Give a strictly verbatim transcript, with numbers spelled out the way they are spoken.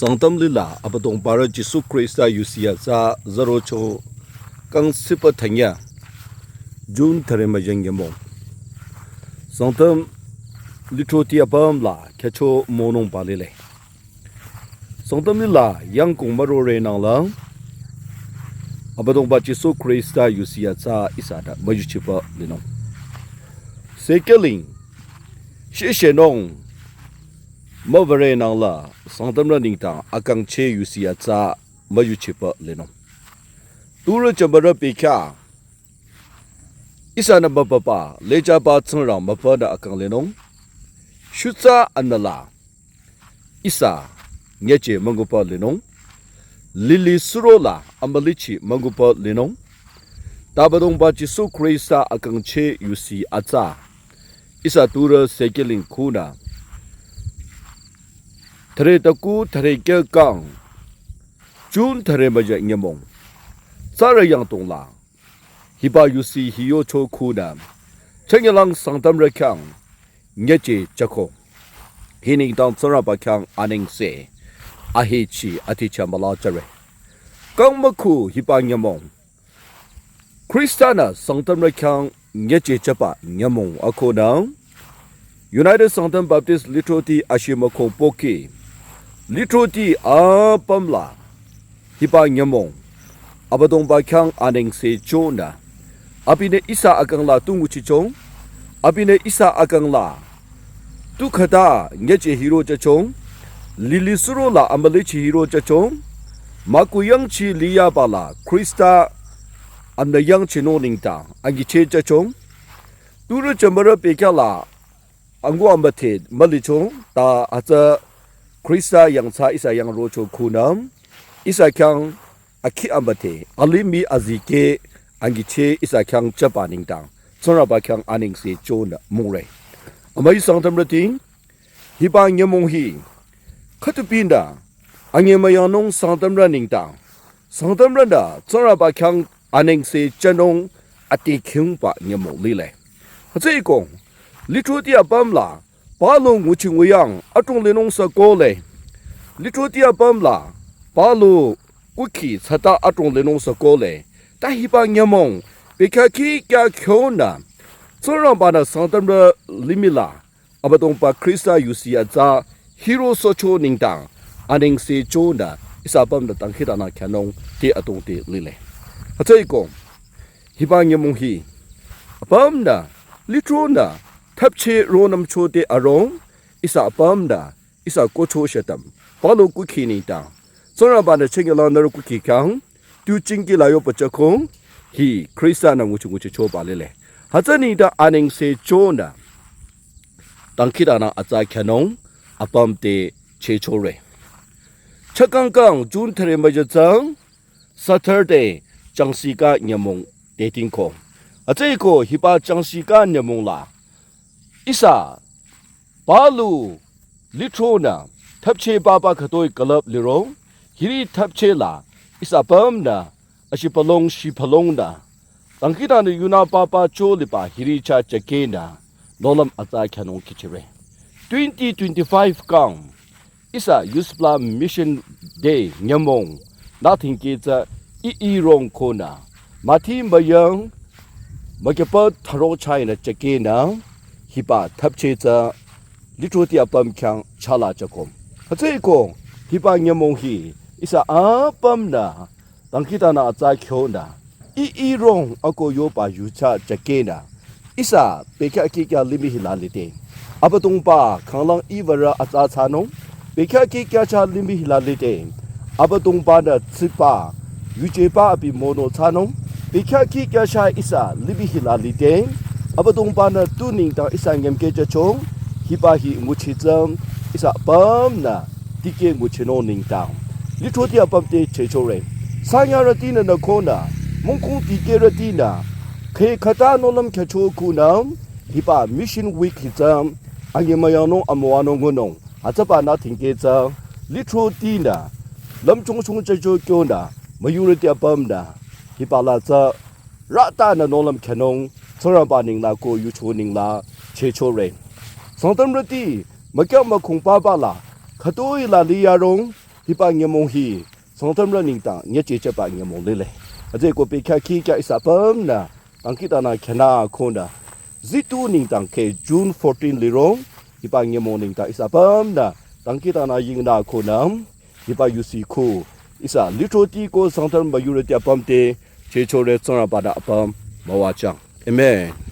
Sangtam lila Abüdongbarü Jisu Khrista yusi atsa zürocho kang sipa thanya June thare majang yamo. Sangtam lithroti apüm la kyacho monung palile. Sangtam lila yangkong marore nangla Abüdongba Jisu Khrista yusi atsa ihsa ta müyuchipa linung. Sekeling shishenung mavare nangla Sangtamrü nengdang akangcheh yusi atsa müyuchipa linung. Turü chambara pekha ihsanü mapapa lechaba Tsingrang mapünü akang linung. Shutsa anüla ihsa nyecheh müngupa linung. Lili surola amülichi müngupa linung. Ta Abüdongba Jisu Khrista akangcheh yusi atsa ihsa turü sekeling khunü thare taku thare kya kang June thare maja nyamong tsara yangtongla hiba yusi hiyocho khunü chengelang Sangtamrü khyang nyecheh chako. Hi nengdang Tsingrangba khyang anengse ahechi aticha mala jüre. Kang mükhu hiba nyamong Khrista-nü Sangtamrü khyang nyecheh chaba nyamong akonü United Sangtam Baptist lithroti ashimükong pohki lithroti apüm la hiba nyamong Abüdongba khyang anengse chonü abinü ihsa akang la tu nguchichong, abinü ihsa akang la tu khüta nyecheh hiro jüchong, lili surola amülichi hiro jüchong, müku yangchi liyaba la Khrista amnü yangchinung nengdang angicheh jüchong. Turü chambara pekha la angu amüthe mülichong, ta atsa Khrista yangthsa ihsa yangrocho khunü ihsa khyang akhi amüthe alimih azikeh angicheh ihsa khyang chaba nengdang Tsingrangba khyang anengse chonü mungre. Amüi Sangtamrüti, hiba nyamong hi khütupinü anyemüyangnung Sangtamrü nengdang Sangtamrünü Tsingrangba khyang anengse jünung atikhingba nyamong lile. Hütsüeko lithroti apüm la palu nguchi nguyang adrong linung sü kohle. Lithroti apüm la palu kukhi tsata adrong linung sü kohle. Ta hiba nyamong pekha kikya khyonü Tsingrangba-nü Sangtamrü limih la Abüdongba Khrista yusi atsa hirosohcho nengdang anengse chonü ihsa apümnü dangkhidangnang khyünung te adrong te lile. Hütsüeko hiba nyamong hi apümnü lithronü thapcheh ronümcho te arong ihsa apümnü ihsa kocho shütam palu kukhi nengdang Tsingrangba-nü chengelang nührü kukhi khyang tu chingki la yoba jüko hi Khrista-nü nguchi nguchichoba lile. Hütsü nengdang anengse chonü dangkhidangnang atsa khyünung apüm te chehchore. Chakangkang June thare maja tsang Saturday changsika nyamong te tingko. Hütsüeko hiba changsika nyamong la ihsa palu lithronü thapcheh papa khütoi külüp liro, hiri thapcheh la ihsa apümnü ashipalong shipalongnü dangkhidangnang yunü papa cho liba hiri chah jakehnü nohlüm atsa khyünung kihchire. Twenty twenty-five kang ihsa Youth Pla Mission Day nyamong nü thingkeh tsü ih irong konü müthi müyang mükyüpa tharo chahnü jakehnü hiba thapcheh tsü lithroti apüm khyang chala jüko. Hütsüeko hiba nyamong hi ihsa apümnü dangkhidangnang atsa khyonü ih irong ako yoba yucha jakehnü ihsa pekya kikya limih hila lide Abüdongba khanglang iiwürü atsa thsanung. Pekya kikya chah limih hila lide Abüdongba-nü tsiba yujeba abi mono thsanung. Pekya kikya chah ihsa limih hila lide Abüdongba-nü tu nengdang ihsa nyümkeh jüchong. Hiba hi nguchi tsang ihsa apümnü dikeh nguchinung nengdang lithroti apüm te chehchore. Sanyarütinü nü konü mungkung dikehrütinü kheh khüta nohlüm khyücho khunü hiba Mission Week hi tsü anyemüyangnung amüwanung ngunung. Hütsüba nü thingkeh tsü lithrotinü lümchung chung jücho kyonü müyurüti apümnü hiba la tsü rütanü nohlüm khyünung Tsingrangba nengla ko yucho nengla chehchore. Sangtamrüti mükyü mükhung papa la khütoi la liyarong Hiba nyümong hi Sangtamrü nengdang nyüchehchehba nyümong lile. Hütsüeko bekhyah khikya ihsa apümnü dangkhidangnang khyüna konü zitu nengdang ke June fourteen liro, hiba nyümong nengdang ihsa apümnü dangkhidangnang yingnü konü hiba yusi ko ihsa lithroti ko Sangtamrü müyurüti apüm te chechore Tsingrangba-nü apüm müwajüng. Amen.